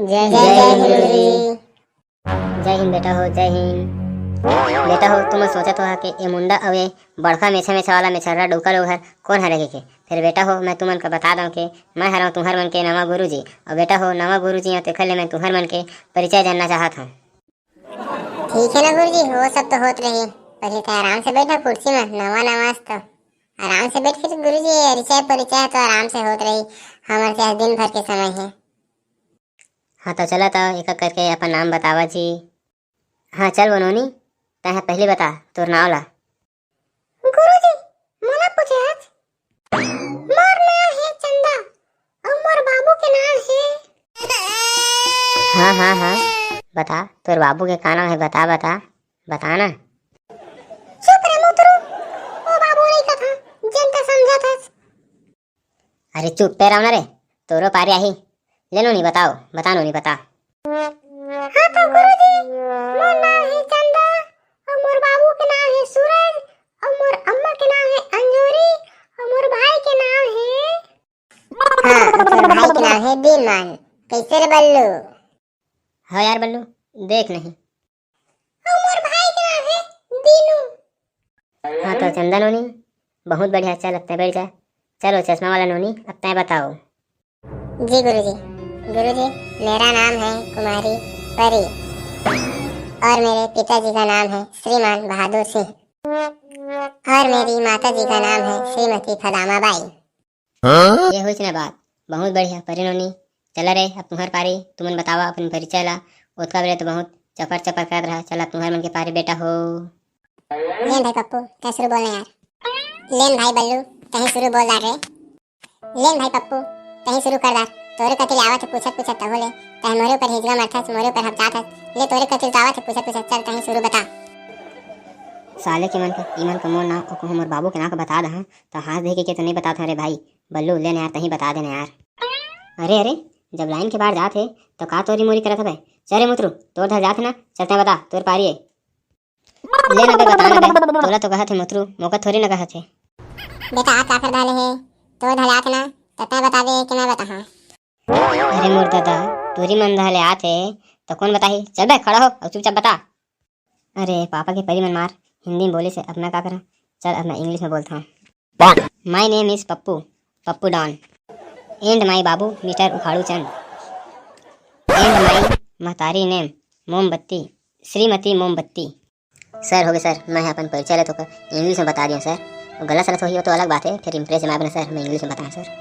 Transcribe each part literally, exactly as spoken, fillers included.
जय जय हिंद गुरुजी। जय हिंद बेटा हो, जय हिंद। बेटा हो, तुम सोचत हो के ए मुंडा अउ ए बड़का मेछा मेछा वाला मेछर्रा डउका लोग हर कोन हरे के? फिर बेटा हो, मैं तुमन का बता दऊं के मैं हरव तुहर मन के नवा गुरुजी। अउ बेटा हो, नवा गुरुजी हूं, तेखर ले मैं तुहर मन के परिचय जानना चाहत हूं। ठीक है ना गुरुजी, वो सब तो होत रही, पहले तो आराम से बैठा कुर्सी में, नवा नवा अस तो आराम से बैठ के गुरुजी, परिचय परिचय तो आराम से होत रही, हमर के आज दिन भर के समय है। हाँ तो चला तो एक एक करके अपन नाम बतावा जी। हाँ चल वो नोनी, तैं ह पहली बता तोर नाव ला। गुरुजी, मोला पूछे हच? मोर नाम है चंदा, अउ मोर बाबू के नाम है। हाँ हाँ हाँ, बता तोर बाबू के का नाम है, बता बता, बता ना। चुप रे मुतरू, ओ बाबू नहीं कथा, जनता समझत हस। अरे चुप पे रहो ना रे, तोरो पारी आही। ले नोनी बताओ, बता नोनी बता। हाँ तो गुरुजी, मोर नाम है चंदा, अउ मोर बाबू के नाम है सूरज, अउ मोर अम्मा के नाम है अंजोरी, अउ मोर भाई के नाम है। हाँ, तोर भाई के नाम है दीनमान। कैसे रे बल्लू? हाँ यार बल्लू, देख नहीं। अउ मोर भाई के नाम है दीनू। हाँ तो चंदा नोनी, बहुत बढ़िया, चल अब तैं बैठ जा। चलो चश्मा वाला नोनी, अब तैं बताओ। जी गुरुजी। गुरुजी, मेरा नाम है कुमारी परी और मेरे पिताजी का नाम है श्रीमान बहादुर सिंह और मेरी माता जी का नाम है श्रीमती फदामा बाई। ये होइस ना बात, बहुत बढ़िया परी नोनी। चला रे, अब तुम्हर पारी, तुमन बतावा अपन परिचय ला। ओतका बेले तो बहुत चपर चपर करत रहा, चला अब तुम्हर मन के पारी बेटा हो। लेन भाई पप्पू, तैं शुरू बोलना यार। लेन भाई बल्लू, तहीं शुरू बोल डार रे। लेन भाई पप्पू, तहीं शुरू कर डार। तोरे कति ले आवत है पूछत पूछत तभो ले, तहीं मोरे ऊपर हिजगा मरथस, मोरे ऊपर हपचात हस। ले तोरे कति ले तो आवत है पूछत पूछत, चल तहीं शुरू बता। साले के मन का, ई मन का मोर नाव अउ कहूँ मोर बाबू के नाव का बता दहा, तो हाथ देखे के तो नहीं बतात हंव रे भाई। बल्लू, ले ना यार, तहीं बता दे ना यार। अरे, अरे, जब लाइन के बाहर जात हे, तो का तोरी मोरी करत हवे? चल रे मुतरू, तोर धर जात हे ना, चल तैं बता, तोर पारी हे। ले ना बे, बता ना बे, तोला तो कहत हे मुतरू, मोका थोरी ना कहत हे। बेटा, आप का कर डाले हे? तोर धर जात हे ना, तो तैं बता दे कि मैं बताहां? अरे मोर दादा, टूरी मन दहा ले आत हे, त कोन बताही? चल बे, खड़ा हो अउ चुपचाप बता। अरे पापा के परी मन मार, हिंदी में बोले से अब मैं का करा? चल अब मैं इंग्लिश में बोलता हूँ। My name is Pappu, Pappu don, and my babu mister Ukhadu Chand, and my महतारी नेम मोमबत्ती, श्रीमती मोमबत्ती। सर, हो गए सर, मैं अपन परिचय ले तो कर इंग्लिश में बता दिया सर। गलत सलत होही, वो तो अलग बात है, फिर इम्प्रेस जमाए बना सर, मैं इंग्लिश में बताया सर।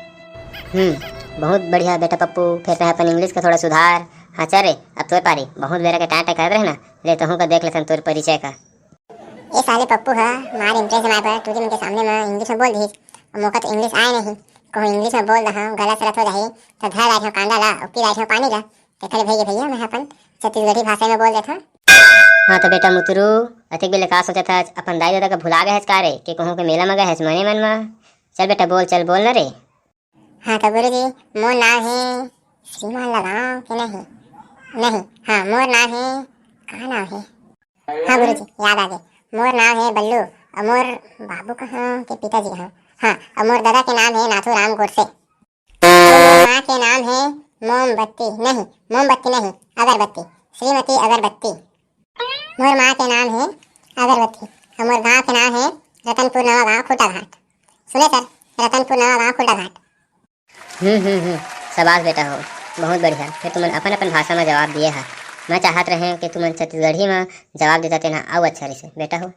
हम्म, बहुत बढ़िया बेटा पप्पू, फिर तैं अपन इंग्लिश का थोड़ा सुधार। हाँ चल रे, अब तोर पारी, बहुत बेरा के टाँय टाँय करत रहे ना, ले तहूँ का देख लेथन तोर परिचय का। ए साले पप्पू ह मार इम्प्रेस जमाए बर टूरी मन के सामने म इंग्लिश में बोल दिहिस। अब मोका तो इंग्लिश आए नहीं, कहूँ इंग्लिश में बोल दहा, गलत सलत हो जाही, तो धर लाए कांदा ला, अउ पी लाए पानी ला। तेखर ले भैया, भैया, मैं अपन छत्तीसगढ़ी भाषा में बोल देथों। हाँ तो बेटा मुतरू, अतेक बेले का सोचत हस? अपन दाई ददा के भुला गए हस का रे? के कहूँ के मेला में गए हस मने मन में? चल बेटा बोल, चल बोल ना रे। हाँ तो गुरुजी, मोर नाव हे श्रीमान लगाओ के नहीं? नहीं, हाँ मोर नाव हे, का नाव हे? हाँ गुरुजी, याद आ गए। मोर नाव हे बल्लू, अउ मोर बाबू कहाँ के पिताजी कहाँ? हाँ, अउ मोर दादा के नाम हे नाथू राम गोडसे। अउ मोर माँ के नाम हे मोमबत्ती, नहीं, मोमबत्ती नहीं, अगरबत्ती, श्रीमती अगरबत्ती। मोर माँ के नाम हे अगरबत्ती, अउ मोर गाँव के नाम हे रतनपुर नवा गाँव खुटा घाट। सुने सर, रतनपुर नवा गाँव खुटा घाट। हम्म हम्म हम्म, शाबाश बेटा हो, बहुत बढ़िया। फिर तुमन अपन अपन भाषा में जवाब दिए हा। मैं चाहत रहे कि तुमन छत्तीसगढ़ी में जवाब देता, तेना अउ अच्छा रहिसे बेटा हो।